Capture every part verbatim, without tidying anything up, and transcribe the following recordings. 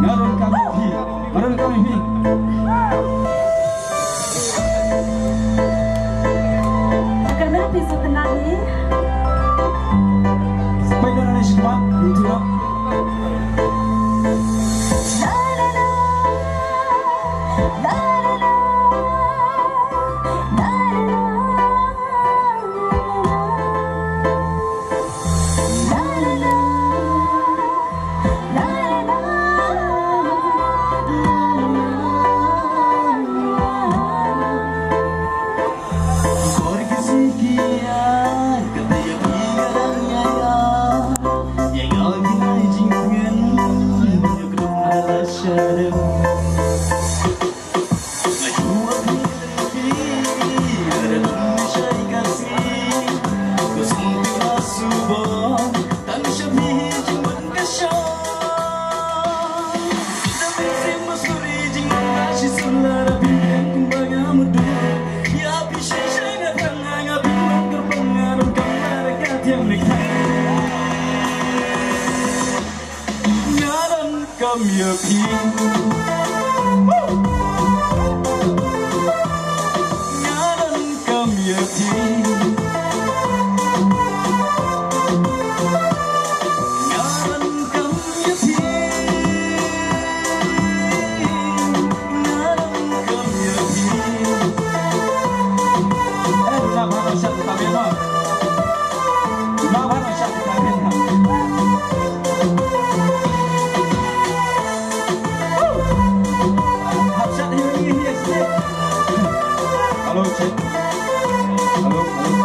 Nga donkam ïa phi. Nga donkam ïa phi. Kane phi sa tnat hi. Spider ni shikmat, ito na. Nga donkam ïa phi. Nga donkam ïa phi. Nga donkam ïa phi. Nga donkam ïa phi. Eh, duna bha, shah ta bha. Duna bha, shah ta bha. Hello, check. Hello, hello.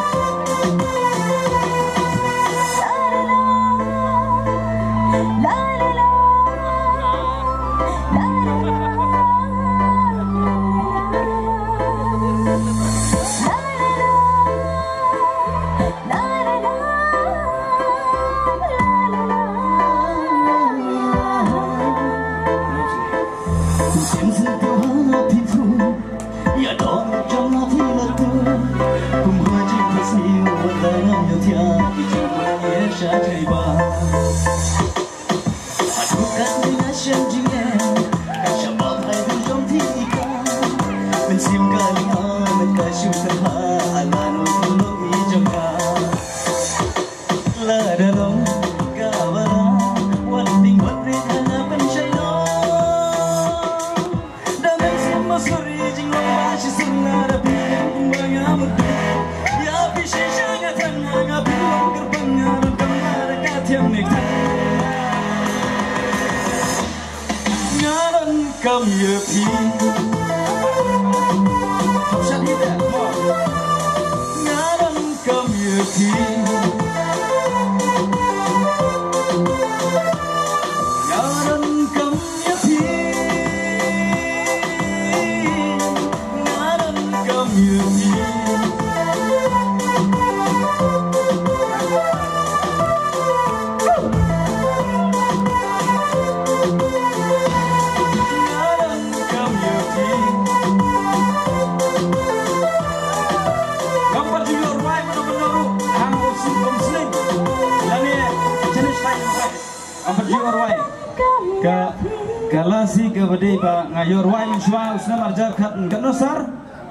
Nga donkam ïa phi. Hap shad hi te. Nga donkam ïa phi. Nga donkam ïa phi. Nga donkam ïa phi. Ngam pat ju ïoh rwai mano mano ruh, hangno shu kum sling. Lane, jenis lain ruh. Ngam pat ju ïoh rwai. Ka, ka lasi kaba dei ba nga ïoh rwai mynshuwa u snem ar hajar khat, katno sar?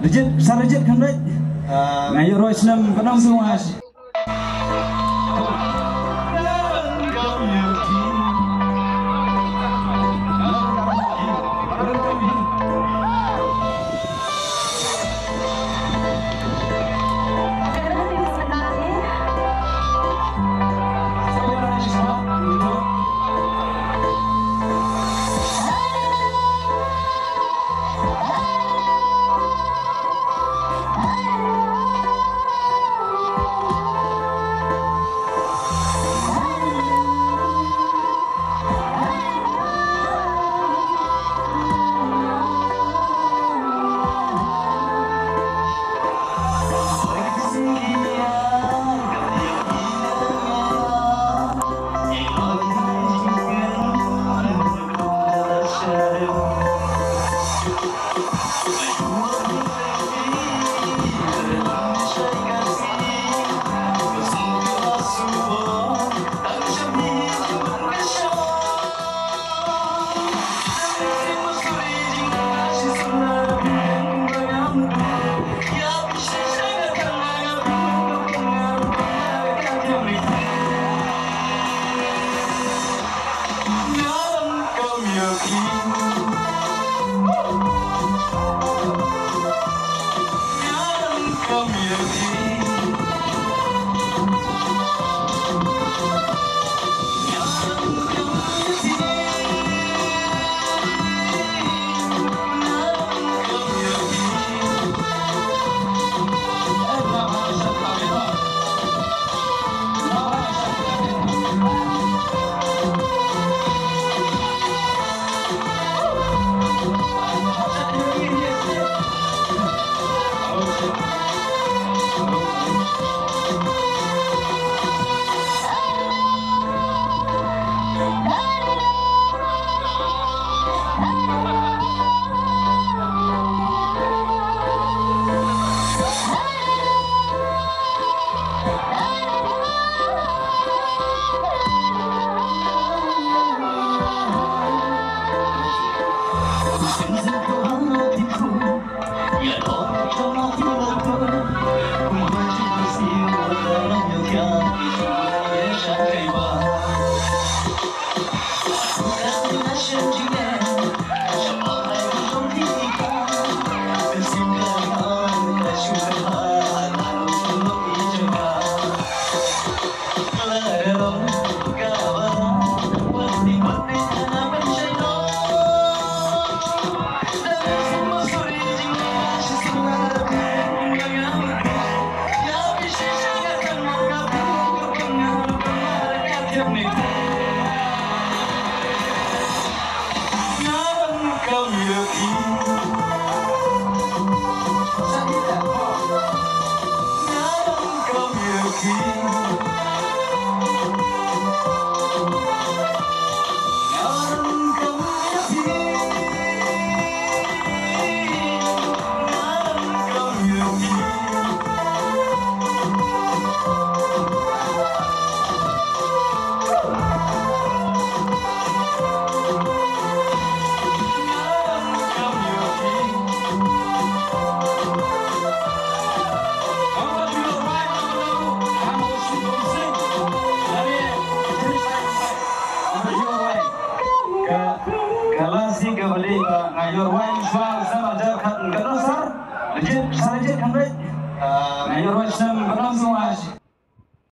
Rajit, sar Rajit khamdait. Ah. Nga ïoh rwai snem katno shuwa. Ka, ka la shisha kaba leh ba nga ïoh rwai shuwa snem ar hajar khat, ka nong sar, legit, sar legit khamrit. Ah, nga ïoh rwai snem ba nong shuwa.